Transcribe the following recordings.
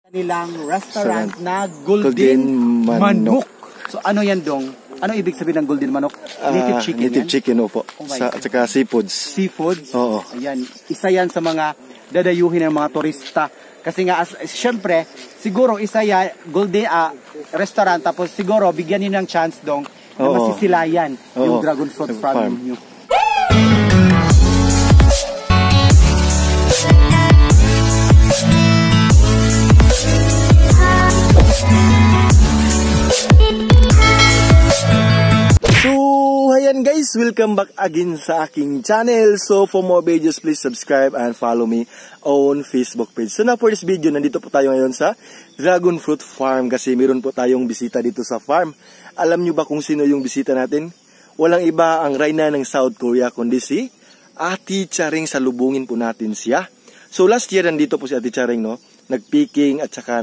Kanilang restaurant Restaurant. na Golden, Golden Manok. Manok. So ano yan, Dong? Ano ibig sabihin ng Golden Manok? Native Ah, chicken native yan? chicken, opo. Oh my Sa, God. at saka seafoods. Seafoods. Oo. Ayan, isa yan sa mga dadayuhin ng mga turista. Kasi nga, syempre, siguro isa yan, Golden restaurant, tapos siguro bigyan niyo ng chance, Dong, na masisilayan yung dragon fruit Yung farm farm. ninyo. So, ayan guys, welcome back again sa aking channel. So, for more videos, please subscribe and follow me on Facebook page. So, na for this video, nandito po tayo ngayon sa Dragon Fruit Farm kasi meron po tayong bisita dito sa farm. Alam nyo ba kung sino yung bisita natin? Walang iba ang reyna ng South Korea kundi si Ate Charing. Salubungin po natin siya. So, last year nandito po si Ate Charing, no? Nagpicking at saka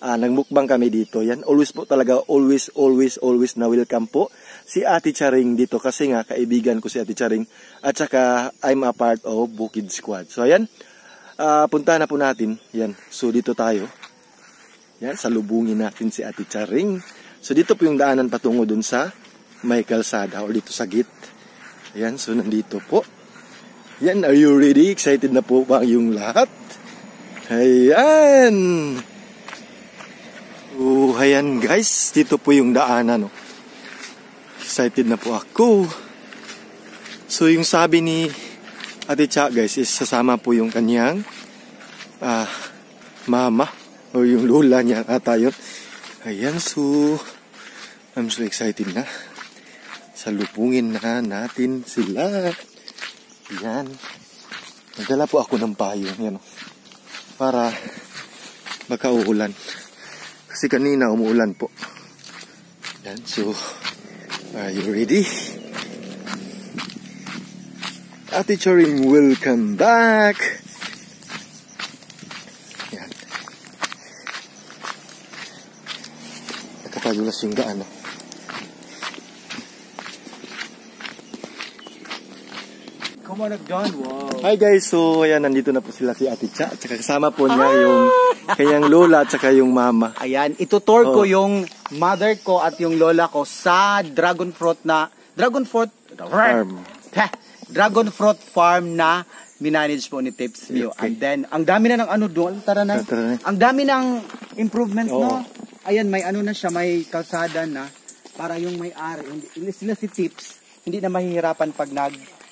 nagmukbang kami dito. Yan, always po talaga, always, always, always na welcome po si Ate Charing dito kasi nga kaibigan ko si Ate Charing at saka I'm a part of Bukid Squad. So ayan, punta na po natin. Yan, so dito tayo. Yan, salubungin natin si Ate Charing. So dito po yung daanan patungo dun sa may kalsada or dito sa gate. Ayan, so nandito po. Yan, are you ready? Excited na po ba yung lahat? Ayan! Oh, ayan guys, dito po yung daanan, no? Excited na po ako. So yung sabi ni Ate Cha guys is sasama po yung kanyang mama o yung lola niya ata yun. Ayan, so I'm so excited na. Salubungin na natin sila. Ayan. Nagdala po ako ng payong yan, oh, para baka uulan. Kasi kanina umuulan po. Yan, so are you ready? Ate Charing, welcome back! Yan. Nakatagulas yung daan, no? Come on, Don. Wow. Hi guys, so ayan, nandito na po sila si Ate Cha. At saka kasama po niya yung kanyang lola at saka yung mama. Ayan, itutour ko Oo. yung mother ko at yung lola ko sa dragon fruit na dragon fruit Farm. Heh, dragon fruit farm na minanage po ni Tips Mio. Okay. And then, ang dami na ng ano doon. Tara na. Tara na. Ang dami ng improvements, Oo. no? Ayan, may ano na siya, may kalsada na para yung may-ari. Hindi, sila si Tips, hindi na mahihirapan pag nag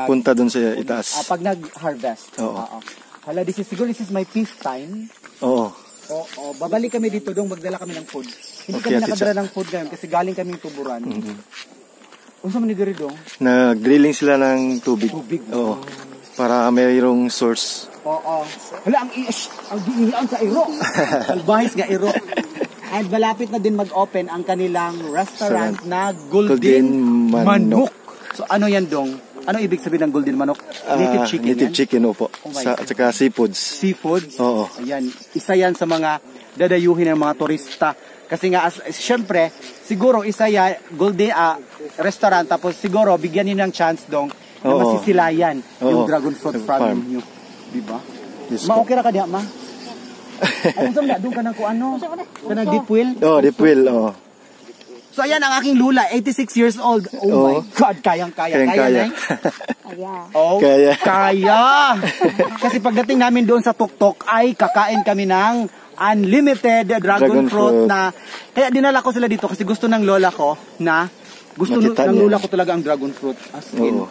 Punta dun sa itaas. Pag nag-harvest. Oo. Oo. Hala, this is, siguro this is my fifth time. Oo. Oo, babalik kami dito dong, magdala kami ng food. Hindi Okay, kami Ate nakadala Cha. ng food ngayon kasi galing kaming Tuburan. Unsa man ni diri, dong? Nag-drilling sila ng tubig. Tubig. Oo. Para mayroong source. Oo. Hala, ang iis, ang giihian sa iro. Ang bahis nga iro. And malapit na din mag-open ang kanilang restaurant Restaurant. na Golden, Golden Manok. Manok. So ano yan, Dong? Ano ibig sabihin ng Golden Manok? Native chicken native yan? chicken, opo. Oh my Sa, God. at saka seafoods. Seafoods. Oo. Ayan, isa yan sa mga dadayuhin ng mga turista. Kasi nga, syempre, siguro isa yan, Golden restaurant, tapos siguro bigyan niyo ng chance, Dong, na masisilayan yung dragon fruit Yung farm farm. ninyo. Diba? Yes Ma, po. okay ra ka diha, ma? Ay, unsa man na, doon ka ng kung ano? Kanang deep well? Oh, deep well, oo. So ayan ang aking lula, 86 years old. Oh my God, kayang-kaya. Kaya, Kayang-kaya. Nay? Kaya. Oh, Kaya. Kaya. Kasi pagdating namin doon sa tuktok ay kakain kami ng unlimited dragon Dragon fruit fruit. na kaya dinala ko sila dito kasi gusto ng lola ko na gusto Makita ng niya. lola ko talaga ang dragon fruit. As in. Oo.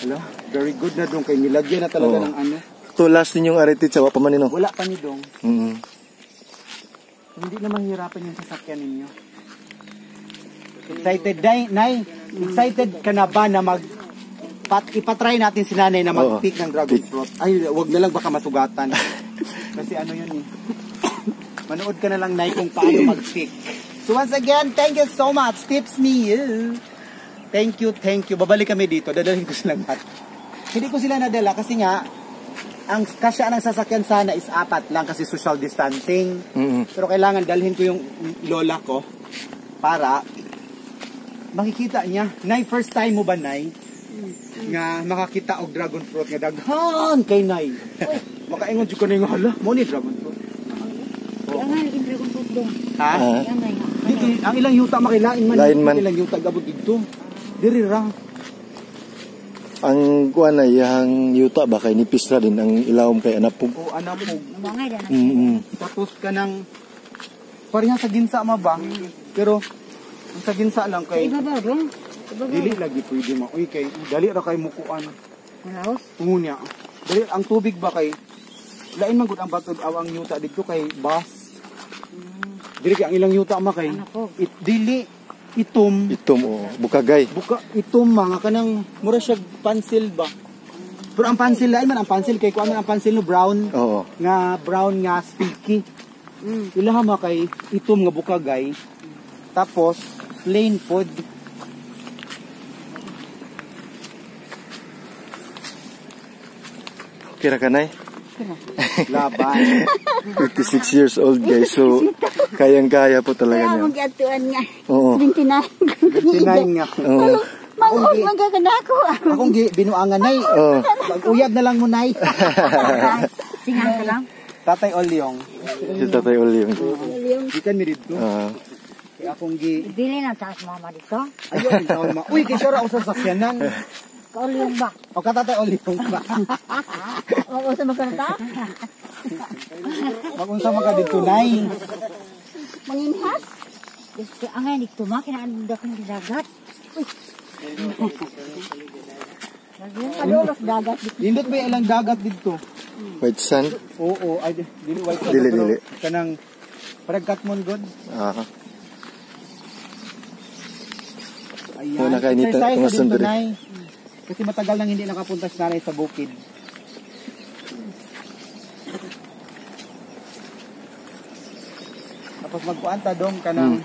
Hala, very good na doon kay nilagyan na talaga Oo. ng ano. Ito last ninyong arete, tsawa pa man nino. Wala pa ni Dong. Hindi na mahirapan yung sasakyan ninyo. Excited, Nay, Nay, excited ka na ba na ipatry natin si nanay na mag-pick Oo. ng dragon Pick. fruit? Ay, wag na lang, baka masugatan. Kasi ano yun eh. Manood ka na lang, Nay, kung paano mag-pick. So once again, thank you so much. Tips me. Thank you, thank you. Babalik kami dito. Dadalhin ko silang lahat. Hindi ko sila nadala kasi nga, ang kasya ng sasakyan sana is 4 lang kasi social distancing. Pero kailangan dalhin ko yung lola ko para makikita niya. Nay, first time mo ba, Nay? Nga makakita og dragon fruit nga daghan kay Nay. Uy, Makaingon jud ka na nga hala. Mo ni dragon fruit. Ang nga dragon fruit dong. Ha? Ah. Ang nga. Di ang ilang yuta makilain man. Lain man. Ang ilang yuta gabot didto. Diri ra. Ang kuan na yang yuta ba kay nipis ra din ang ilawom kay anapog. O anapog. Mga dyan. Tapos kanang pareha sa ginsa ma ba? Pero ang sa ginsa lang Sa kay ibabaw dong. Ibabaw. dili lagi pwede ma. Uy kay dali ra kay mukuan. Malaos. Ngunya. Dali ang tubig ba kay lain man gud ang batod aw ang yuta didto kay bus. Dili kay ang ilang yuta ma kay Anapog. it, dili itom. Itom o bukagay. Buka itom mga kanang mura siya pansil ba. Pero ang pansil lain man ang pansil kay kuan man ang pansil no brown Oo. nga brown nga sticky. Ilaha ma kay itom nga bukagay. Tapos plain food. Okay ra kanay. Laban. 56 years old guys. So kayang-kaya po talaga Kaya niya. mag-atuan nga. Oo. 79. 59 nga. Oo. Manghod man ka kanako. Akong binuangan nay. Oo. Mag-uyab na lang mo nay. Singang ka lang. Tatay Olyong. Si Tatay Olyong. Gikan mi didto. Ah. Kay akong gi Bili na taas mama dito. ayo taon ma. Uy kay sure ako sa sakyanan. Kaulong ba? O ka Tatay Olyong ba. Oo, sa magkarata? Magunsa man ka didto nay. Manginhas? Diyos ko, ang ngayon dito ma, kinaanda ko ng dagat. Uy. Padulos dagat dito. Nindot ba yung ilang dagat didto? White sand. Oo, ay dili white Dili, pero dili. kanang parang Katmon god. Ah. Ayan. Oo, nakainit ang Exercise tungas na dito, ng diri. Nay. Kasi matagal nang hindi nakapunta si nanay sa bukid. Tapos magkuan ta dong kanang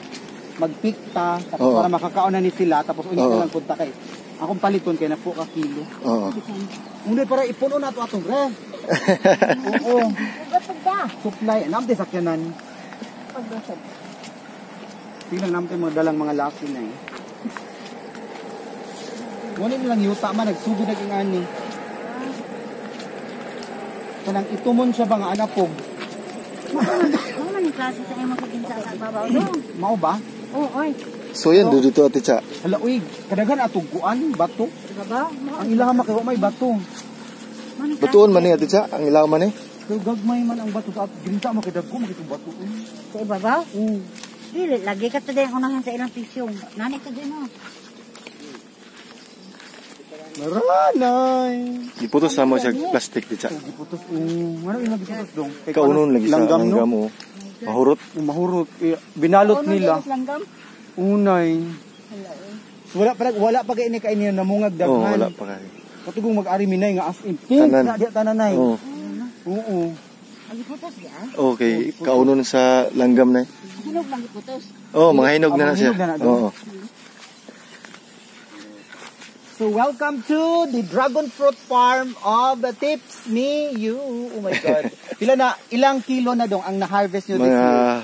magpikta tapos Oo. para makakaon na ni sila tapos unya Oo. na lang punta kay akong paliton kay napo ka kilo. Oo. Unay para ipuno na to atong re. Oo, Pagda. supply namte sakyanan. Pagdasad. Sige lang namte mga dalang mga laki na eh. Ngunit lang yuta man, nagsugod naging ani. Kanang itumon siya ba nga anapog? Ano man yung klase sa iyong magkaginsa sa babaw dong? Mao ba? Oo, oy. So yan, do dito Ate Cha. Hala, uy, kadaghan atong kuan, bato. Babaw? Ang ilaha makiwa may bato. Batuon man ni Ate Cha, ang ilaw man ni. Pero gagmay man ang bato sa at ginsa makidagko makitong bato. Uy. Sa ibabaw? Oo. Dili, lagi ka today ang unahan sa ilang pisyong. Nani ka din, oh. Maranay. Giputos na mo siya plastic Ate Cha. Oh, giputos. Oo, ano yung giputos dong? Kay Kaunon lagi sa langgam, no? langgam o. Mahurot. Oh, mahurot. Eh, binalot Kaunon nila. din langgam. Unay. Hala, eh. So, wala pa kay ini kainin namungag Oo, daghan. wala pa kayo. Katugong mag-ari minay nga as in. Pink Tanan. na di tananay. Oo. Oo. Ang giputos di ah. Okay, kaunon sa langgam na eh. Hinog lang giputos. Oh, mga hinog Ah, na na mga siya. hinog na na doon. Oo. So welcome to the Dragon Fruit Farm of the Tips Me You. Oh my God. Pila na ilang kilo na dong ang na-harvest nyo this Mga year?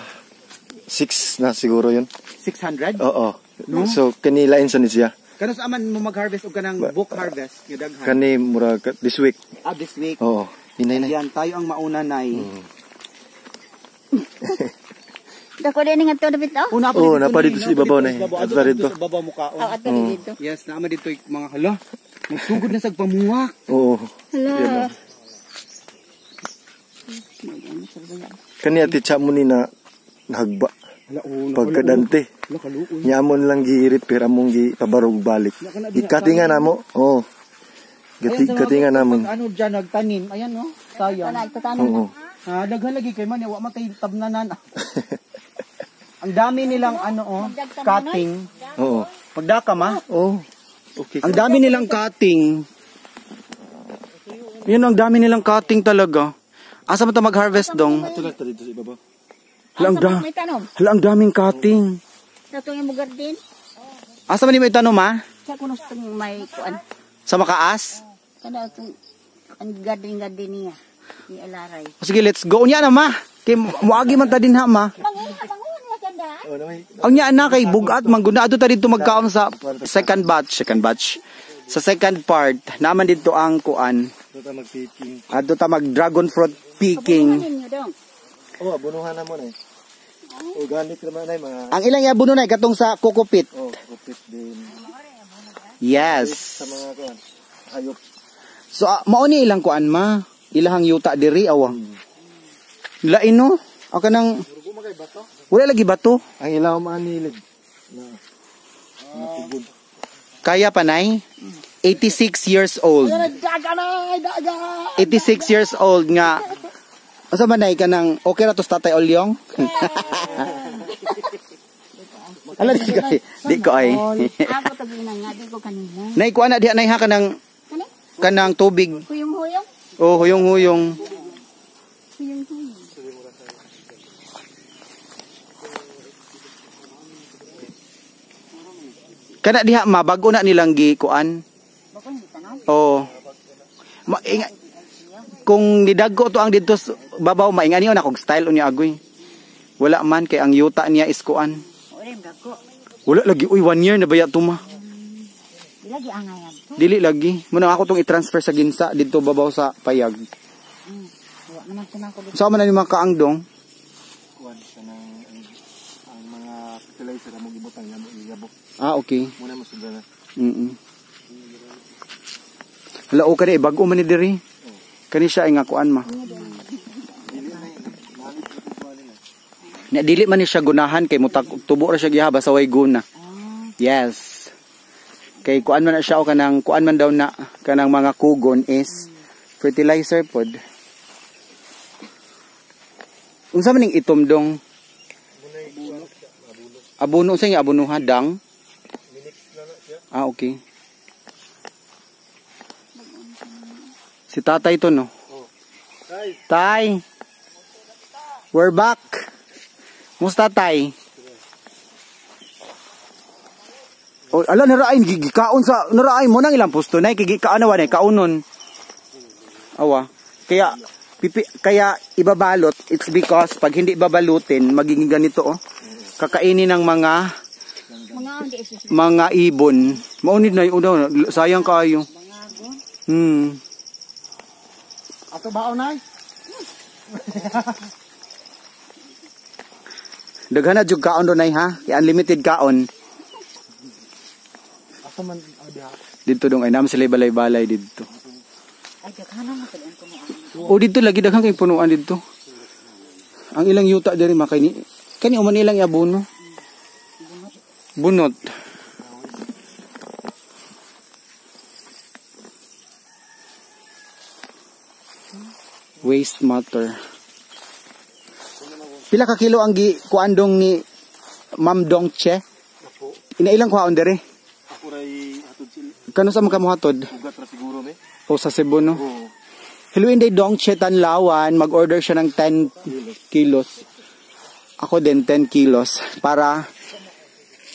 6 na siguro yun. 600? Oo. No? So, kanilain sa ni siya. Kano sa aman mo mag-harvest og kanang book harvest nga daghan? Kani, mura, this week. Ah, this week. Oo. Hinay na. Ayan, tayo ang mauna nay. Dako din nga to dapit oh. Oh, napa Oo, dito napa nay, dito sa ibabaw dito nay. sa ibabaw. At Adto pa dito dito. sa ibabaw mukaon. Oh, ato dito. Yes, naama dito yung mga hala. Nagsugod na sa pamuwak. Oo. Hala. Yan, oh. Kani Ate Cha mo ni na nahagba. Hala, oh, Pagkadante. Hala, kaluoy. Nyamon lang gi-repair among gi pabarog balik. Gikatingan namo. Oo. Ayan, sa mga Gatingan namon. Ano dyan, nagtanim. Ayan, no? Sayang. Tana, itatanong. Oo. Ah, daghan lagi kay man, wa man tay tabnanan. Ang dami nilang ano oh, cutting. Oo. Pagdaka ma. Oo. Okay. Ang dami nilang cutting. Yun ang dami nilang cutting talaga. Asa man ta mag-harvest dong? Ato lang ta dito sa ibabaw. Hala ang, da May tanom. hala, ang daming cutting. Sa itong imong garden. Asa man ni may tanom ha? Sa kuno sa itong may kuan. Sa makaas? Kana itong ang garden garden niya. Ni Alaray. O, sige, let's go. Unya na ma. Kay muagi man ta din ha ma. Manguha, manguha nga ganda. Oo, na may Unya na kay bugat man guna adto ta dito magkaon sa second batch, second batch. Sa second part, naman dito ang kuan. Adto ta mag-picking. Adto ta mag dragon fruit picking. Oh, abunuhan na mo na eh. Organic naman ay mga Ang ilang iabuno na katong sa kokopit. Oh, kokopit din. Yes. Sa mga kuan. Hayop. So mao ni ilang kuan ma. Ilahang yuta diri awa. Lain no. Ako kanang wala lagi bato. Ang ilaw manilig. Na. Natugod. Kaya pa nay? 86 years old. 86 years old nga. Asa man nay kanang okay ra to sa Tatay Olyong? Ala di ko ay. Di ko ay. Ako taginan nga di ko kanina. Nay kuan na diha nay ha kanang Kani? kanang tubig. Huyong-huyong. Oh, huyong-huyong. Huyong-huyong. Kana diha ma bago na nilang gi kuan. Oh. Kung nidagko to ang didto babaw maingani na kog style unya agoy. Wala man kay ang yuta niya is kuan. Wala lagi uy 1 year na baya tuma. Lagi angayan to. Dili lagi. Muna ako tong i-transfer sa ginsa didto babaw sa payag. Wa naman kunan ko. Sa man ni mga kaangdong? Kuan kanang ang mga fertilizer amo gibutang amo iyabok. Ah, okay. Muna mo sila na. Hala o kani bag-o man ni diri. Kani siya ay nga kuan ma. Na dili man ni siya gunahan kay mutak tubo ra siya giha basta way guna. Yes. Kay kuan man na siya o kanang kuan man daw na kanang mga kugon is fertilizer pod. Unsa man ning itom dong? Abono sa nga abonoha dang? Ah, okay. Si tatay to no. Tay. We're back. Musta tay? Oh, ala naraay gikaon sa naraay mo nang ilang pusto nay kay gikaon na wa nay kaunon. Awa. Kaya pipi, kaya ibabalot, it's because pag hindi babalutin magiging ganito oh. Kakainin ng mga ibon. Maunid na yung una, sayang kayo. Ato baon nay? Daghan na jud kaon do nay ha. Kay unlimited kaon. Ato man diha. Dito dong ay nam sila balay-balay didto. Ay daghan na man ang punuan. O didto lagi daghan kay punuan didto. Ang ilang yuta diri makay ni kani uman ilang iabono. Bunot. Waste matter. Pila ka kilo ang gi kuandong ni Ma'am Dong Che? Ako. Inailang kuhaon dere? Ako ray hatod sila. Kano sa mga kamuhatod? Ugat ra siguro me. O sa Cebu no? Oo. Hello Inday Dong Che Tanlawan, mag-order siya ng 10 kilos. Ako din 10 kilos para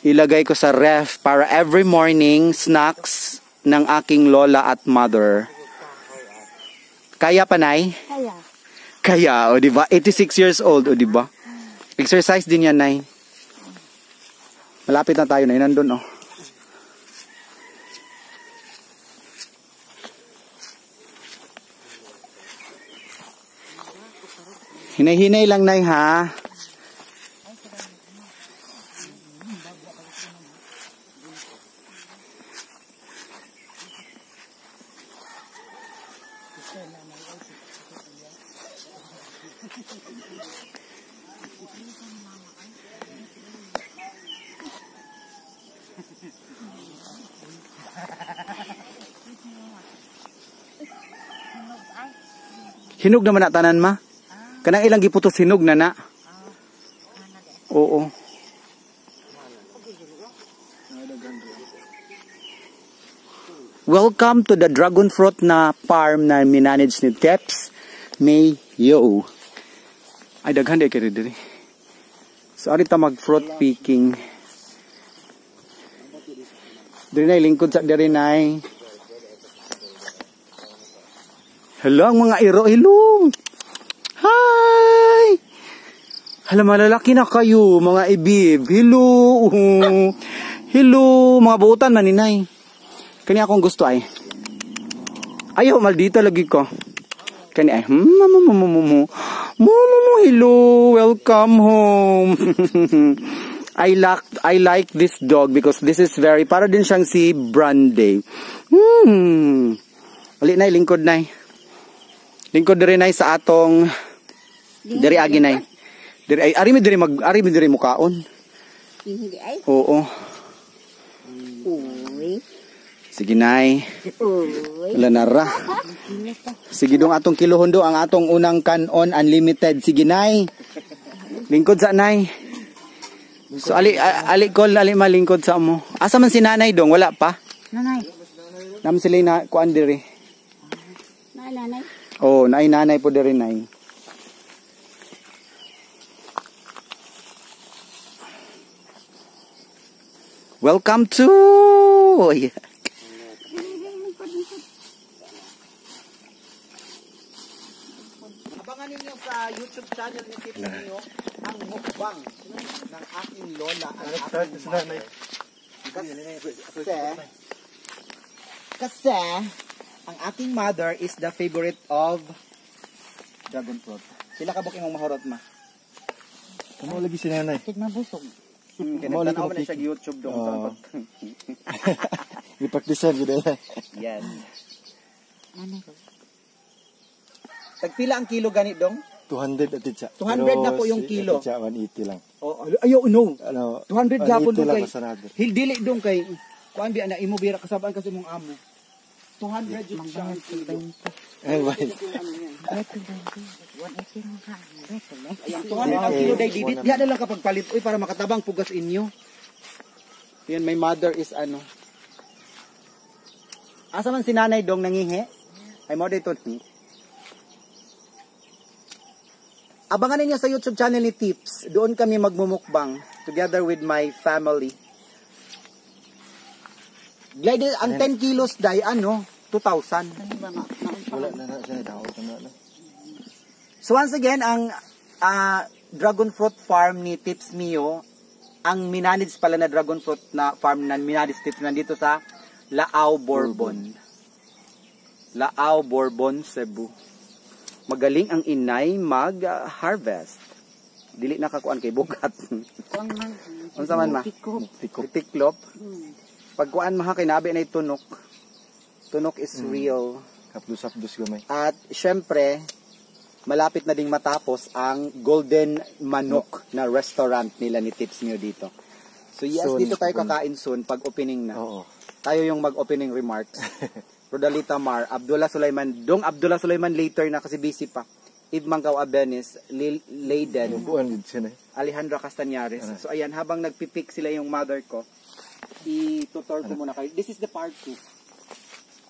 ilagay ko sa ref para every morning snacks ng aking lola at mother. Kaya pa nay? Kaya. Kaya, o di ba? 86 years old, o di ba? Exercise din yan, nay. Malapit na tayo, nay. Nandun, oh. Hinay-hinay lang, nay, ha? Hinog naman na tanan ma. Kanang ilang giputos hinog na na. Oo. Welcome to the dragon fruit na farm na minanage ni Teps Mayo. Ay daghan di kay diri. So ari ta mag fruit picking. Diri nay lingkod sa diri nay. Hello ang mga iro, hello. Hi. Hala, malalaki na kayo mga ibib. Hello. Hello, mga buutan man ninay. Kani akong gusto ay. Ayaw, maldita lagi ko. Kani ay, mu mu mu mu mu. Mu mu mu, hello, welcome home. I like this dog because this is very, para din siyang si Brandy. Ali nay, lingkod nay. Lingkod diri nay sa atong diri agi nay. Diri ay ari mi diri mukaon. Hindi ay. Oo. Uy. Sige nay. Uy. Wala na ra. Sige dong atong kilohon do ang atong unang kanon unlimited. Sige nay. Lingkod sa nay. So ali ali kol ali malingkod sa mo. Asa man si nanay dong wala pa? Nanay. Nam sila na kuan diri. Nanay, nanay. Oh, naay nanay po diri nay. Welcome to. Yeah. Abangan ninyo sa YouTube channel ni Tips ninyo ang mukbang ng aking lola at aking mother. Kasi, ang aking mother is the favorite of dragon fruit. Sila ka imong mahurot ma. Kamo lagi si nanay. Tig mabusog. Kaya nagtanaw na siya YouTube dong. Oo. Gipraktisan jud eh. Yes. Nanay. Tagpila ang kilo ganit dong? 200 at itsa. 200 na po yung kilo. At itsa, 180 lang. Oh, ayo no. Ano, 200 gapon 180 dong lang kay. masarado. Hildili dong kay kuan bi ana imo bira kasabaan kasi imong amo. 200 jud siya ang kilo. Ay, wait. Ayan, 200 ang kilo day didit. Diha na lang kapag palit oy para makatabang pugas inyo. Yan, my mother is ano. Asa man si nanay dong nangihi? Ay mo dito. Abangan ninyo sa YouTube channel ni Tips. Doon kami magmumukbang together with my family. Glide ang 10 kilos day ano, 2,000. Wala na na siya tao na na. So once again, ang dragon fruit farm ni Tips Mio, ang minanage pala na dragon fruit na farm na minanage Tips nandito sa Laao, Borbon. Laao, Borbon, Cebu. Magaling ang inay mag-harvest. Dili na kakuan kay bugat. Kuang man. Unsa man ma? Tikop. Tikop. Tiklop. Pagkuan maha kay nabi na tunok. Tunok is real. Hapdos-hapdos gamay. At syempre, malapit na ding matapos ang Golden Manok na restaurant nila ni Tips Mio dito. So yes, Soon. dito tayo kakain soon pag opening na. Oo. Tayo yung mag-opening remarks. Rodalita Mar, Abdullah Sulaiman, Dong Abdullah Sulaiman later na kasi busy pa. Eve Mangkaw Abenis, Lil Layden, Kuan gid siya na. Alejandra Castañares. So ayan, habang nagpipick sila yung mother ko, i-tutor ko muna kayo. This is the part 2.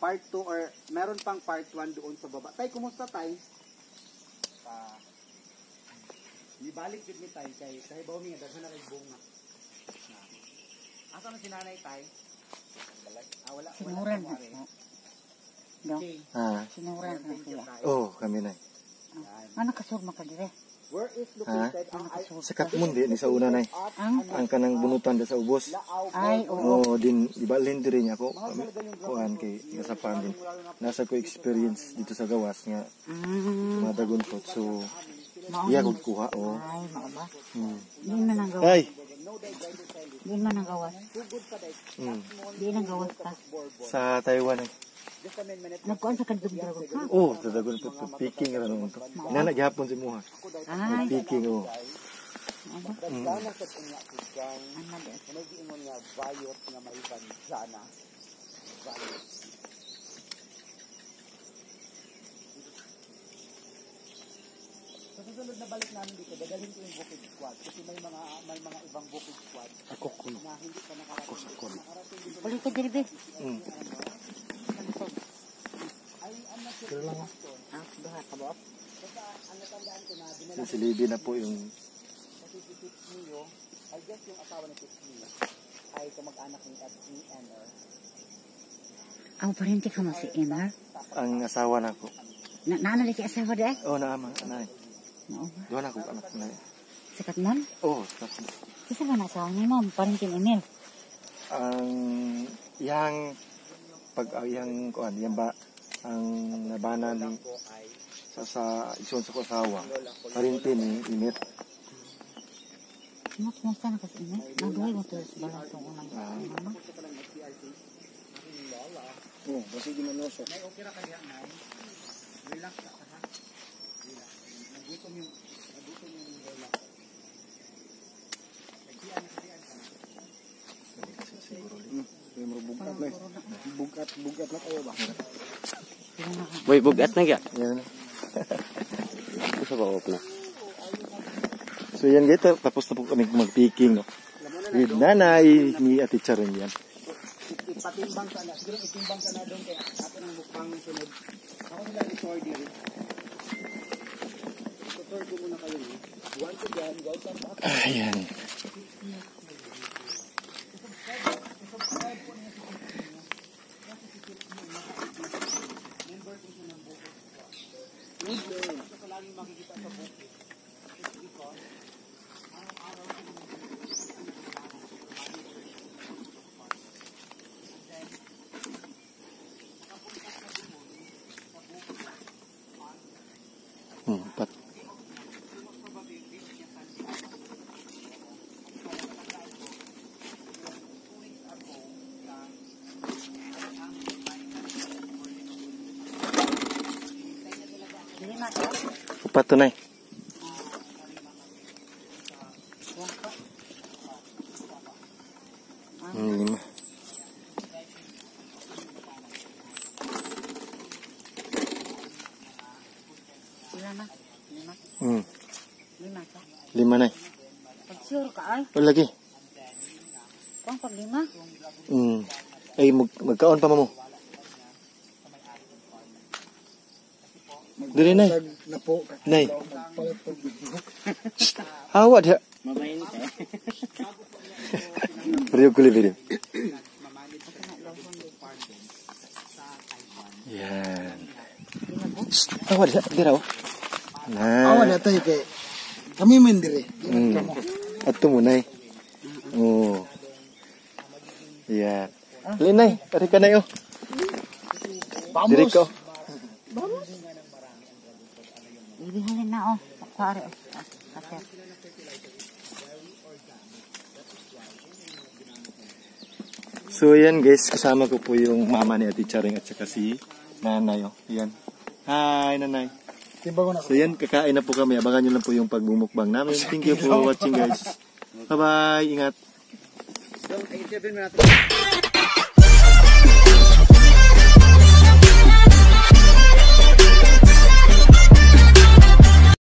Part 2 or meron pang part 1 doon sa baba. Tay, kumusta tay? Pa. Ibalik jud ni tay kay kahibaw mi nga daghan na kay bunga. Na. Asa man si nanay tay? Ah, wala wala. Sinuran sa na. wari. Dong. Okay. Ah. Sinuran na sila. Oh, kami na. Ano kasur makadire? Where is located ang Sa Katmon di ni sa una nay. Ang Ang kanang bunutan da sa ubos. ay oo. Oh, din ibalhin diri niya ako. Kuan kay nasa farm din. Nasa ko experience dito sa gawas nga mga dragon fruit. So, iya kog kuha oh. Ay, mao ba? Di man ang gawas. Ay. Di man ang gawas. Di nang gawas pa. Sa Taiwan ay. Nagkuan sa kadtong dragon fruit. Oh, sa dragon fruit so, picking ra naman to. Nana gihapon si muha. Ay, Picking oh. Dagana sa unya gang. May giingon nga bayot nga may banjana. Bayot. Sa susunod na balik namin dito, dadalhin ko yung bukid squad kasi may mga ibang bukid squad Ako kuno. na hindi pa nakarating. Ako sa kuno. Uli ka diri be. Kaya lang. Ah, duha ka buok. Si Lady na po yung Kasi si Tips Mio, I guess yung asawa ni Tips Mio ay kamag-anak ni Ed ni Enner. Ang parente ka mo si Emar. Ang asawa nako. Na naana lagi asawa di ay. Oh, naama, anay. Mao ba? Duha na ko anak na. Sikat mon? Oh, sikat. Kisa ba na asawa ni mo? Parente ni Emil. Ang yang pag ang yang kuan, yang ba Ang nabana ni sa ison sa ko asawa. Parinti ni Init. Mo kumusta na kasi ina? Naduhay mo to sa balay tong unang mama. Oh, basi di manusok. Nay, okay ra ka diha, Nay. Relax ka ha. Relax. Nagutom yung lola ko. Nagsian nagsian ka na. Siguro. Bugat na. Bugat, bugat na kayo ba? Boy, bugat na ga. Yan. Gusto ba off na? So yan guys, tapos na po kami mag-picking, no? With nanay ni Ate Charing yan. Ipatimbang ka na. Siguro itimbang ka na doon kaya ato ng mukbang sunod. Ako nila i-tour diri. Tour ko muna kayo. No? Once again, welcome back. Ayan. Ito laging makikita sa bukid. It's because araw-araw Pat. Lima ka. Upat to na eh. 5. Pila na? Lima. Lima ka. 5 na eh. Pag sure ka ay. O lagi. Kung pag 5. Ay, magkaon pa mo. Dili, Nay. Na po. Nay. Magpalit og Hawa diha. Mabayin ka. Rio kulibirim. Yan. Shh, hawa diha, dira oh. Na. Awa na tayo kay kami man dire. Ato mo, Nay. Oo. Yan. Dali, Nay. Pari ka, Nay, oh. Diri Vamos. ka, oh. Ibihalin na oh. Kuwari oh. Kater. So, yan guys. Kasama ko po yung mama ni Ate Charing at saka si Nanay, oh. Yan. Hi, Nanay. Timbang ko na. So, yan. Kakain na po kami. Abangan nyo lang po yung pagmumukbang namin. Thank you for watching, guys. Bye-bye. Ingat. So, i-interview natin.